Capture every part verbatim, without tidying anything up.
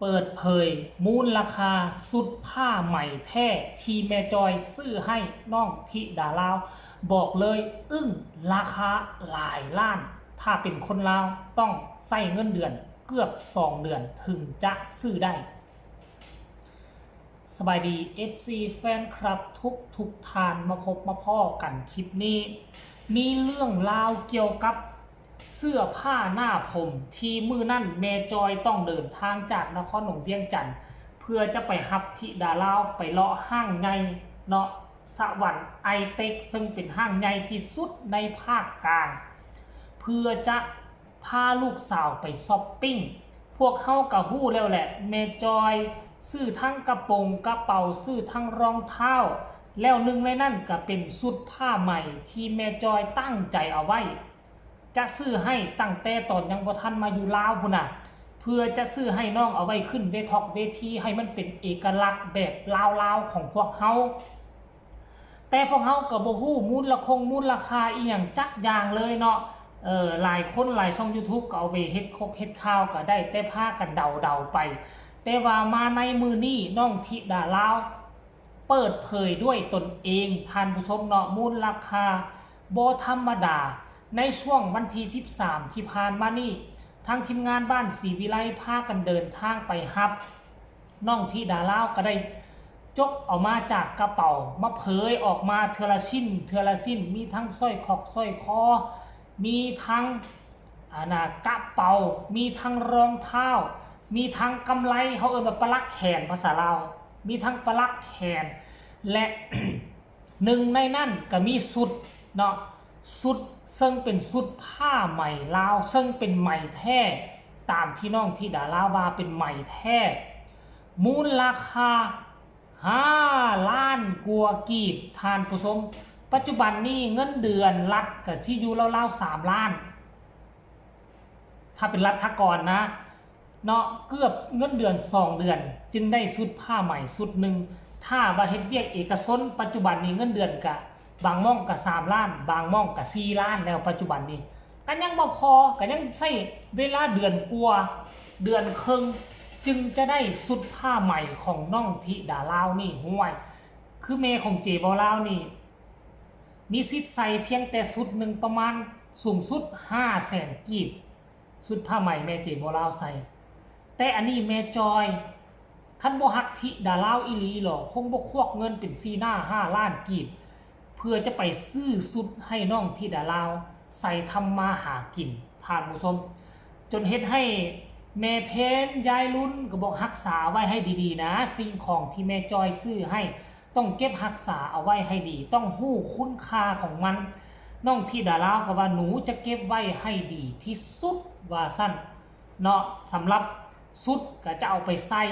เปิดเผยมูลค่าชุดผ้าไหมแท้ที่แม่จอยซื้อให้น้องธิดาลาว บอกเลยอึ้ง ราคาหลายล้าน ถ้าเป็นคนลาวต้องใช้เงินเดือนเกือบสองเดือนถึงจะซื้อได้ สบายดี เอฟซี แฟนคลับทุกทุกท่าน มาพบมาพ้อกันคลิปนี้ มีเรื่องราวเกี่ยวกับเสื้อผ้าหน้าผมที่มื้อนั้นแม่จอยต้องเดินทางจากนครหลวงเวียงจันทน์ เพื่อจะไปฮับธิดาลาวไปเลาะห้างใหญ่เนาะ สวรรค์ไอเทค ซึ่งเป็นห้างใหญ่ที่สุดในภาคกลาง เพื่อจะพาลูกสาวไปช็อปปิ้ง พวกเฮาก็ฮู้แล้วแหละ แม่จอยซื้อทั้งกระโปรงกระเป๋า ซื้อทั้งรองเท้า แล้วหนึ่งในนั้นก็เป็นชุดผ้าไหมที่แม่จอยตั้งใจเอาไว้ จะซื้อให้ตั้งแต่ตอนยังบ่ทันมาอยู่ลาวพู้นน่ะ เพื่อจะซื้อให้น้องเอาไว้ขึ้นเวทอกเวที ให้มันเป็นเอกลักษณ์แบบลาวๆของพวกเฮา แต่พวกเฮาก็บ่ฮู้มูลคงมูลค่าอีหยังจักอย่างเลยเนาะ เอ่อ หลายคนหลายช่อง YouTube ก็เอาไปเฮ็ดคกเฮ็ดข่าว ก็ได้แต่พากันเดาๆไป แต่ว่ามาในมื้อนี้น้องธิดาลาวเปิดเผยด้วยตนเอง ท่านผู้ชมเนาะ มูลค่าบ่ธรรมดา ในช่วงวันที่สิบสามที่ผ่านมานี้ ทางทีมงานบ้านศรีวิไลพากันเดินทางไปฮับ น้องธิดาลาวก็ได้จกเอามาจากกระเป๋า มาเผยออกมาเทื่อละชิ้น เทื่อละชิ้น มีทั้งสร้อยคอกสร้อยคอ มีทั้ง อ่านะ กระเป๋า มีทั้งรองเท้า มีทั้งกำไล เฮาเอิ้นว่าปลักแขนภาษาลาว มีทั้งปลักแขน และ หนึ่งในนั้นก็มีชุดเนาะ ชุดซึ่งเป็นชุดผ้าไหมลาว ซึ่งเป็นไหมแท้ ตามที่น้องธิดาลาวว่าเป็นไหมแท้ มูลค่าห้าล้านกว่ากีบ ท่านผู้ชม ปัจจุบันนี้เงินเดือนรัฐก็สิอยู่ราวๆสามล้าน ถ้าเป็นรัฐกรนะ เนาะ เกือบเงินเดือนสองเดือน จึงได้ชุดผ้าไหมชุดหนึ่ง ถ้าว่าเฮ็ดเวียกเอกชน ปัจจุบันนี้เงินเดือนก็บางหม่องก็สามล้าน บางหม่องก็สี่ล้านแล้ว ปัจจุบันนี้ ก็ยังบ่พอ ก็ยังใช้เวลาเดือนกว่า เดือนครึ่ง จึงจะได้ชุดผ้าไหมของน้องธิดาลาวนี่ ห่วย คือแม่ของเจ๊บ่าวลาวนี่ มีสิทธิ์ใส่เพียงแต่ชุดหนึ่งประมาณสูงสุดห้าแสนกีบ ชุดผ้าไหมแม่เจ๊บ่าวลาวใส่ แต่อันนี้แม่จอย คันบ่ฮักธิดาลาวอีหลีหรอ คงบ่ควักเงินเป็นสี่หน้าห้าล้านกีบ เพื่อจะไปซื้อชุดให้น้องธิดาลาวใส่ทำมาหากิน ท่านผู้ชม จนเฮ็ดให้แม่เพนยายลุนก็บอก รักษาไว้ให้ดีๆนะ สิ่งของที่แม่จอยซื้อให้ ต้องเก็บรักษาเอาไว้ให้ดี ต้องฮู้คุณค่าของมัน น้องธิดาลาวก็ว่า หนูจะเก็บไว้ให้ดีที่สุด ว่าซั่นเนาะ สำหรับชุดก็จะเอาไปใส่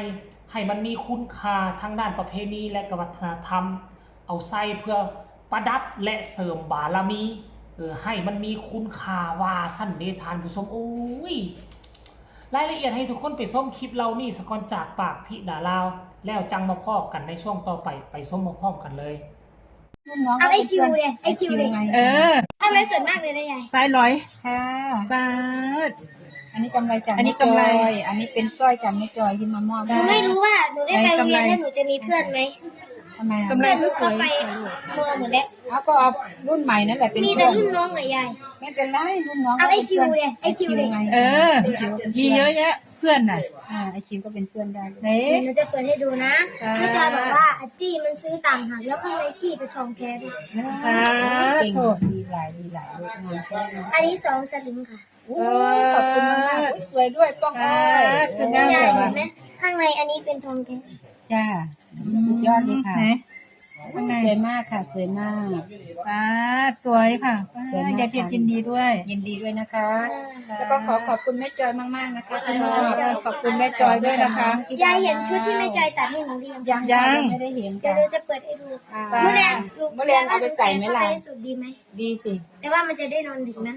ให้มันมีคุณค่าทางด้านประเพณีและก็วัฒนธรรม เอาใส่เพื่อประดับและเสริมบารมี เออ ให้มันมีคุณค่า ว่าซั่นเด้ ท่านผู้ชม โอ้ย รายละเอียดให้ทุกคนไปชมคลิปเหล่านี้สะก่อนจากปากธิดาลาว แล้วจั่งมาพ้อกันในช่วงต่อไป ไปชมพร้อมๆกันเลย รุ่นน้อง เอาไอคิว ขา เนี่ยไอคิว ไง เนี่ย เออ ทำไว้ส่วนมากเลยนะยาย ซ้ายร้อย ค่ะ บาท อันนี้กำไรจาก อันนี้กำไร แม่จอยอันนี้เป็นสร้อยจากแม่จอยที่มามอบ หนูไม่รู้ว่าหนูได้ไปโรงเรียนแล้วหนูจะมีเพื่อนไหม ทำไมอ่ะ กำไรก็สวย เพื่อนหนูก็ไปมอหมดแล้ว เอาก็เอารุ่นใหม่นั่นแหละเป็น มี เพื่ แต่ อน รุ่นน้องกับยาย ไม่เป็นไรรุ่นน้อง เอาไอคิว ก็ เนี่ยไอคิว เป็น เนี่ย ไง เออ ไอคิวก็เป็น มีเยอะแยะเพื่อนน่ะ อ่าไอคิวก็เป็นเพื่อนได้ ไหน เดี๋ยวหนูจะเปิดให้ดูนะ อ่า แม่จอยบอกว่าอาจี้มันซื้อต่างหากแล้วข้างในกี้เป็นทองแท้ด้วย อ่า เก่ง โถ ดีหลายดีหลายลูกงานแท้ อันนี้สองสลึงค่ะ โอ้ยขอบคุณมากๆอุ๊ยสวยด้วยป้อง อ่า อ้อย คืองาม ยาย แบบ เห็ ว่าน ไหมข้างในอันนี้เป็นทองแท้ จ้าสุดยอดเลยค่ะ ไหนข้างใน สวยมากค่ะสวยมาก อ่าสวยค่ะ สวยมาก ยายเพียรยินดีด้วย ยินดีด้วยนะคะแล้วก็ขอขอบคุณแม่จอยมากๆนะคะที่มอบ ขอบคุณแม่จอยด้วยนะคะ ยายเห็นชุดที่แม่จอยตัดให้หนูหรือยัง ยัง ยัง ยังไม่ได้เห็น เดี๋ยว ค่ะ หนูจะเปิดให้ดู อ่า เมื่อแรง เมื่อแรงเอาไปใส่ไหมล่ะ เปิดให้สุดดีไหม ดีสิ แต่ว่ามันจะได้นอนดึกนะ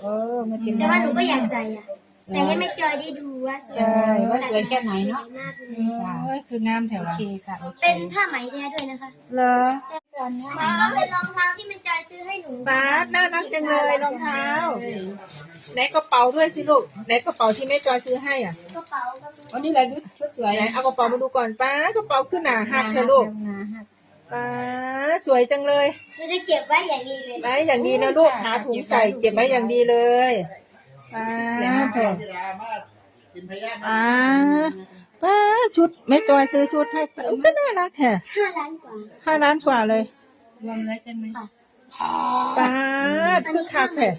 เออไม่เป็นไร แต่ว่าหนูก็อยากใส่อ่ะ ใส่ให้แม่จอยได้ดูว่าสวย ใช่ว่าสวยแค่ไหนเนาะ สวยมากเลย โอ้ยคืองามแถว โอ อ่ะ เคค่ะ โอเค เป็นผ้าไหมแท้ด้วยนะคะ เหรอ มันก็เป็นรองเท้าที่แม่จอยซื้อให้หนู ป๊าดน่ารักจังเลยรองเท้า ไหนกระเป๋าด้วยสิลูกไหนกระเป๋าที่แม่จอยซื้อให้อ่ะ กระเป๋าก็มี วันนี้แหละชุดสวย ไหนเอากระเป๋ามาดูก่อนป๊าดกระเป๋าคือหนาหักเถอะลูก หนาหัก ป๊าดสวยจังเลย หนูจะเก็บไว้อย่างนี้เลย ไว้อย่างดีนะลูกหาถุงใส่เก็บไว้อย่างดีเลยป๊าดเถอะ เป็นพยาน อ่าป๊าดชุดแม่จอยซื้อชุดให้ป๊าดก็น่ารักแท้ ห้าล้านกว่า ห้าล้านกว่าเลย รวมแล้วใช่ไหม ค่ะ ป๊าดคือคักแท้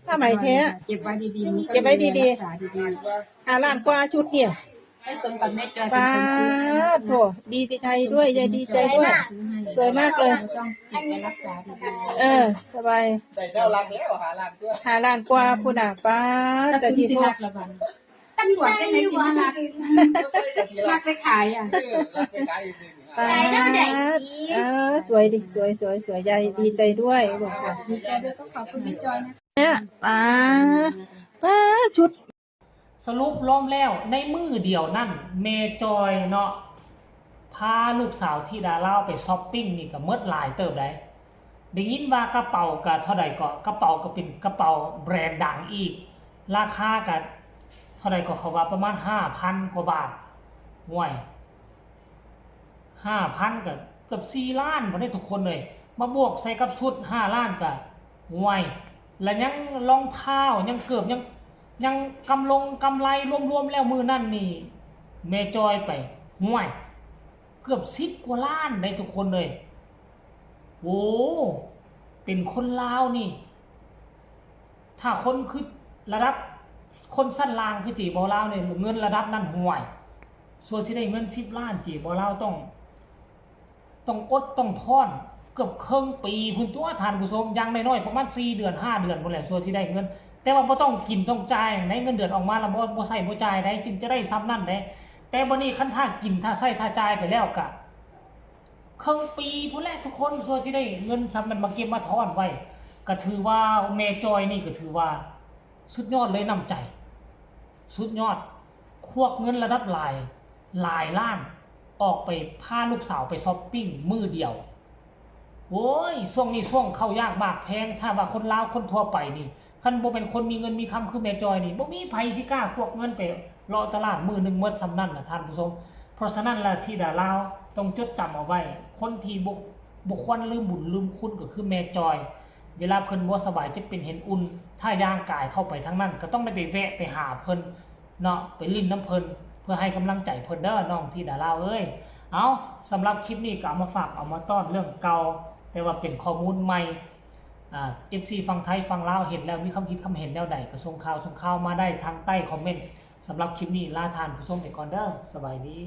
ผ้าไหมแท้ เก็บไว้ดีๆ เก็บไว้ดีๆ รักษาดี ห้าล้านกว่าชุดเนี่ย ๆให้สมกับแม่จอย ป๊า เป็นคนซื้อ ดโถดีใจด้วยยายดีใจด้วย ซื้อให้ สวยมากเลย ต้องเก็บไว้รักษาดีๆ เออ สบาย ได้เท่ารักแล้วหาล้านตัว ห้าล้านกว่าพุ้นน่ะป๊าด แล้ว แต่ ซื้อ ที่ สิ พ่อ รักละบัดตำรวจจังไหนสิมารัก ก็ใส่กับสี รั รั ก ก ไปขายอ่ะ เออรักไปขายอีกหนึ่ง ป๊าดเออสวยดิสวยสวยสวยยายดีใจด้วยบอกค่ะ ดีใจด้วยก็ขอบคุณแม่จอยนะ เนี่ยป๊าดป๊าดชุด สรุปรวมแล้วในมื้อเดียวนั่นแม่จอยเนาะพาลูกสาวธิดาลาวไปช้อปปิ้งนี่ก็หมดหลายเติบได้ได้ยินว่ากระเป๋าก็เท่าใดก็กระเป๋าก็เป็นกระเป๋าแบรนด์ดังอีก ราคาก็เท่าใดก็เขาว่าประมาณห้าพันกว่าบาทห่วย ห้าพันก็เกือบสี่ล้านบ่ได้ทุกคนเลย มาบวกใส่กับชุดห้าล้านก็ห่วย และยังรองเท้ายังเกือบยังยังกำลงกำไรรวมๆแล้วมื้อนั่นนี่ แม่จอยไปห่วย เกือบสิบกว่าล้านได้ทุกคนเลย โอ้เป็นคนลาวนี่ ถ้าคนคือระดับคนชั้นล่างคือจีบอลาวเนี่ยเงินระดับนั้นห่วยส่วนที่ได้เงินสิบล้านจีบอลาวต้อง ต้องอดต้องทอนเกือบครึ่งปีพุ้นตัวท่านผู้ชมอย่างน้อยๆประมาณสี่เดือนห้าเดือนพุ้นแหละส่วนที่ได้เงิน แต่ว่าบ่ต้องกินต้องจ่ายในเงินเดือนออกมาแล้วบ่บ่ใช้บ่จ่ายได้จึงจะได้ซ้ำนั่นได้แต่บัดนี้คันถ้ากินถ้าใช้ถ้าจ่ายไปแล้วกะครึ่งปีพุ้นแหละทุกคนส่วนที่ได้เงินซ้ำนั้นมาเก็บมาทอนไว้ก็ถือว่าแม่จอยนี่ก็ถือว่าสุดยอดเลยน้ำใจ สุดยอด ควักเงินระดับหลายหลายล้าน ออกไปพาลูกสาวไปช้อปปิ้งมื้อเดียว โอ้ยช่วงนี้ช่วงเข้ายากหมากแพง ถ้าว่าคนลาวคนทั่วไปนี่คันบ่เป็นคนมีเงินมีคำคือแม่จอยนี่บ่มีไผสิกล้าควักเงินไปเลาะตลาดมื้อหนึ่งหมดส่ำนั่นนะท่านผู้ชม เพราะฉะนั้นละธิดาลาวต้องจดจำเอาไว้ คนที่บ่บ่ควรลืมบุญลืมคุณก็คือแม่จอย เวลาเพิ่นบ่สบายเจ็บเป็นเห็นอุ่น ถ้าย่างกายเข้าไปทางนั้น ก็ต้องได้ไปแวะไปหาเพิ่นเนาะ ไปลิ้นน้ำเพิ่น เพื่อให้กำลังใจเพิ่นเด้อน้องธิดาลาวเอ้ย เอาสำหรับคลิปนี้ก็เอามาฝากเอามาต้อนเรื่องเก่า แต่ว่าเป็นข้อมูลใหม่ อ่า เอฟซี ฝั่งไทยฝั่งลาวเห็นแล้วมีความคิดความเห็นแนวใดก็ส่งข่าวส่งข่าวมาได้ทางใต้คอมเมนต์ สำหรับคลิปนี้ลาท่านผู้ชมไปก่อนเด้อ สบายดี